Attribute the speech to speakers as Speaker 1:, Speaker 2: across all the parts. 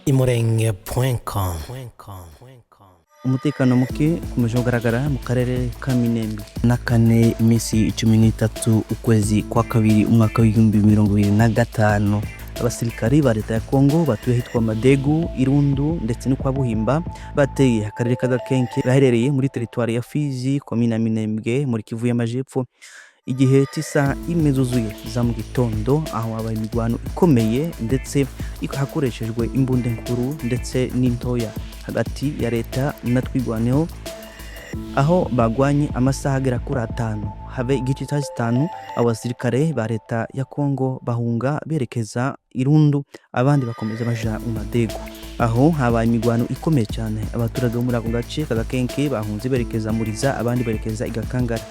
Speaker 1: Imurenge.com.
Speaker 2: Umutekano muke ukomeje kugaragara mu karere ka Minembwe.
Speaker 3: Na kane, iminsi 13, ukwezi kwa kabiri, umwaka w'2025,
Speaker 2: Abasirikari ba leta ya Kongo batuye ahitwa Madegu, Irundu ndetse no kwa Buhimba bateye akarere ka Gakenke gaherereye muri teritwari ya Fizi, komine ya Minembwe, muri Kivu y'Amajepfo, igihe cy'isaha 1 zuzuye za mu gitondo, aho habaye imirwano ikomeye ndetse hakoreshejwe imbunda nkuru ndetse n'intoya hagati ya leta na Twirwaneho, aho bagwanye amasaha agera kuri 5, habe igice cya 5 abasirikare ba leta ya Kongo bahunga berekeza Irundu, abandi bakomeza baja mu Madegu. Aho habaye imigwano ikomeye cyane. Abaturage bo muri ako gace ka Gakenke bahunze berekeza Muriza, abandi berekeza i Gakangara.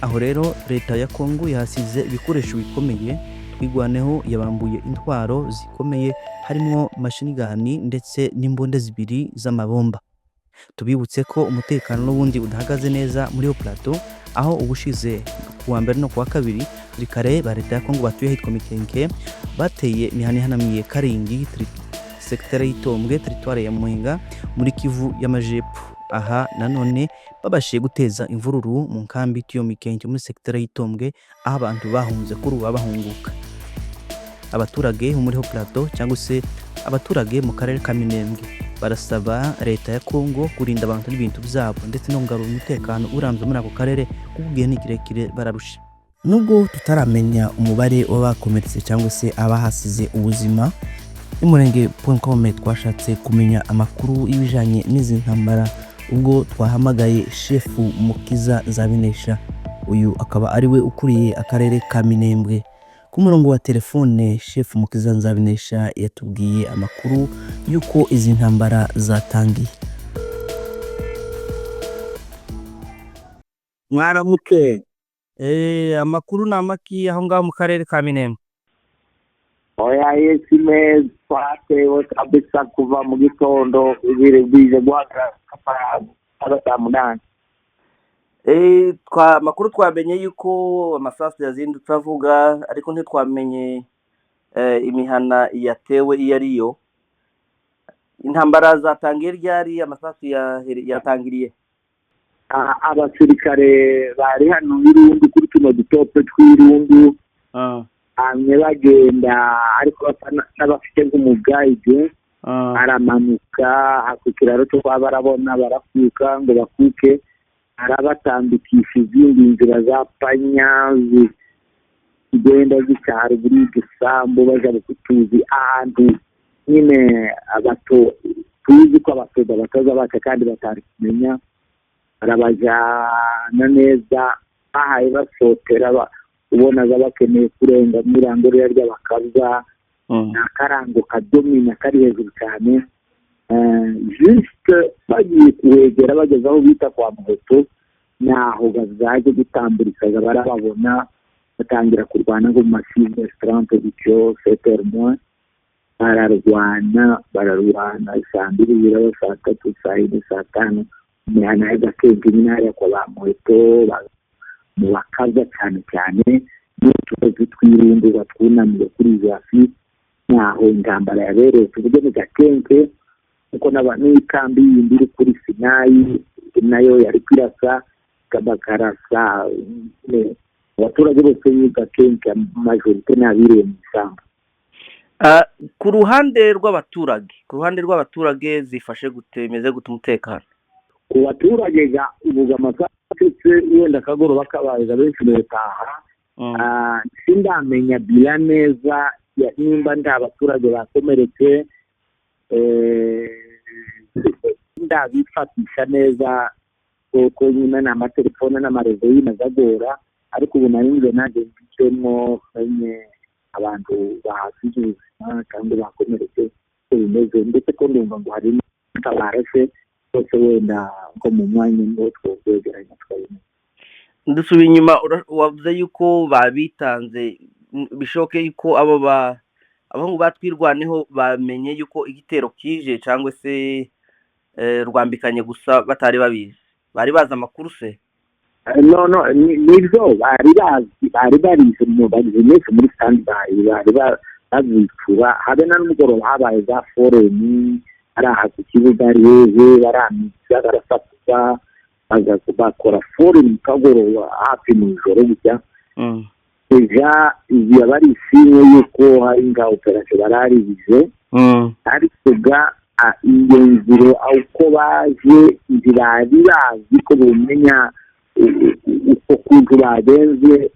Speaker 2: Aho rero leta ya Kongo yahasize ibikoresho bikomeye. Twirwaneho yabambuye intwaro zikomeye, harimo machine gun ndetse n'imbunda zibiri z'amabomba. Tubibutse ko umutekano n'ubundi udahagaze neza muri iyo plateau, aho ubushize ku wa mbere no ku wa kabiri abasirikare ba leta ya Kongo batuye ahitwa Mikenke bateye imihana ihanamiye Karingi, secteur y'Itombwe, teritwari ya Mwenga, muri Kivu y'Amajepfo. Aha nanone babashije guteza imvururu mu nkambi y'iyo Mikenke muri secteur y'Itombwe, aho abantu bahunze kuri ubu bahunguka. Abaturage bo muri haut plateau cyangwa se abaturage mu karere ka Minembwe barasaba leta ya Kongo kurinda abantu n'ibintu byabo ndetse no kugarura umutekano urambye muri ako karere, kuko igihe ni kirekire bararusha.
Speaker 3: Nubwo tutaramenya umubare w'abakomeretse cyangwa se abahasize ubuzima, Imurenge.com twashatse kumenya amakuru y'ibijanye n'izi ntambara ubwo twahamagaye Shefu Mukiza Nzabinesha, uyu akaba ari we ukuriye akarere ka Minembwe. Ku murongo wa telefone, Shefu Mukiza Nzabinesha yatubwiye amakuru y'uko izi ntambara zatangiye.
Speaker 4: Mwaramutse.
Speaker 5: Amakuru ni amaki aho ngaho mu karere ka Minembwe?
Speaker 4: Oya, yesi meza, twatewe kabisa kuva mu gitondo, ibiri bije guhagarara saa 8.
Speaker 5: Amakuru twamenye yuko amasasu yazindutse avuga, ariko ntitwamenye imihana yatewe iyo ariyo. Intambara zatangiye ryari? Amasasu yatangiriye?
Speaker 4: Abasirikare bari hano Irundu kuri tuno dutope tw'Irundu, bamwe bagenda ariko basa n'abafite nk'umugayide, aramanuka ku kiraro cyo kwa barabona, barakuka ngo bakuke, arabatambikisha izindi nzira za panya zigenda zica haruguru y'igisambu, baja tuzi ahantu nyine abato tuzi ko abasoda bataza baca kandi batari kumenya. Barabajana neza, bahaye basotera, ubonaga bakeneye kurenga mirango ririya ry'abakaza, ni akarango kadomina kari hejuru cyane. Juste bagiye kuhegera, bageze aho bita kwa Muheto, naho gazaje gutamburikaga, barababona, batangira kurwana ngo mu ma 6h30 gutyo, 7h moins, bararwana, bararwana saa 2 biraba, saa 3, saa 4, saa 5, imihana y'Agakenke nyine hariya kwa ba Muheto, mu bakaza cyane cyane n'utugozi tw'Irundu batwunamiye kuri izo hafi, naho intambara yabereye. Tuvuge ni Gakenke, kuko n'ikambi yindi iri kuri Sinayi nayo yari kwirasa, bakarasa abaturage bose b'i Gakenke, majorité ni abiriwe mu ishyamba.
Speaker 5: Ku ruhande rw'abaturage zifashe gute? Bimeze gute umutekano?
Speaker 4: Ku baturage ga ubu amasaha acitse, wenda akagoroba kabaye, benshi barataha. Sindamenya bilan neza nimba nta baturage bakomeretse, ndabifatisha neza kuko nyine ni amatelefone n'ama réseau nyine azagora, ariko ubu nari nje nanjye mbicemo menye abantu bahasize ubuzima cyangwa bakomeretse uko bimeze, ndetse ko ndumva ngo hari n'abarashe bose, wenda nko mu mwanya niho twokwegeranya tukabimenya.
Speaker 5: Dusubiye inyuma, wavuze yuko babitanze, bishoboke yuko abo ba abahungu batwirwaneho bamenye yuko igitero kije, cyangwa se rwambikanye gusa batari babizi? Bari bazi amakuru se?
Speaker 4: No, nibyo bari bazi, bari barize mu bagize iminsi muri stand by, bari Bazicura habe na nimugoroba habaye za forum ari aha ku kibuga, ari hehe, baramiza, barasakuza, baza bakora forum mu kagoroba, hafi mu ijoro gutya. Déjà ibi aba ari i signe y'uko hari nka opération bararirize. Ariko ga iyo nzira uko baje, ntibari bazi ko bumenya uko kuntu bagenze.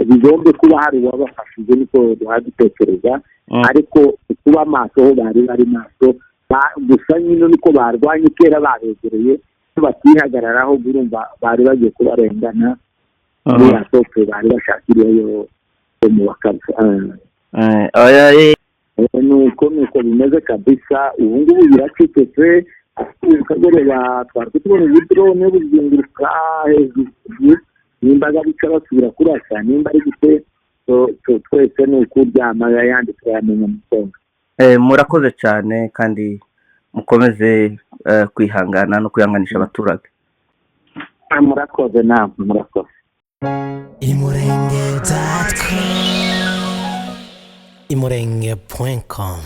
Speaker 4: Bigombe kuba hari uwabafashije, niko dutekereza. Ariko kuba maso ho bari bari maso. Gusa nyine niko barwanye kera babegereye, batihagararaho, urumva bari bagiye kubarengana muri ya sope bari bashakiriye yo mu Bakaza.
Speaker 5: Oya.
Speaker 4: Nuko bimeze kabisa. Ubu ngubu biracecetse, ariko ubu kagoroba twari tubona ibi drone bizenguruka hejuru, nimba bica basubira kurasa, nimba ari gute. Twese ni ukuryama, ayandi turayamenya mu gitondo.
Speaker 5: Murakoze cyane, kandi mukomeze kwihangana no kwihanganisha abaturage.
Speaker 4: Ah, murakoze namwe, murakoze.
Speaker 1: Imurenge.com, imurenge.com.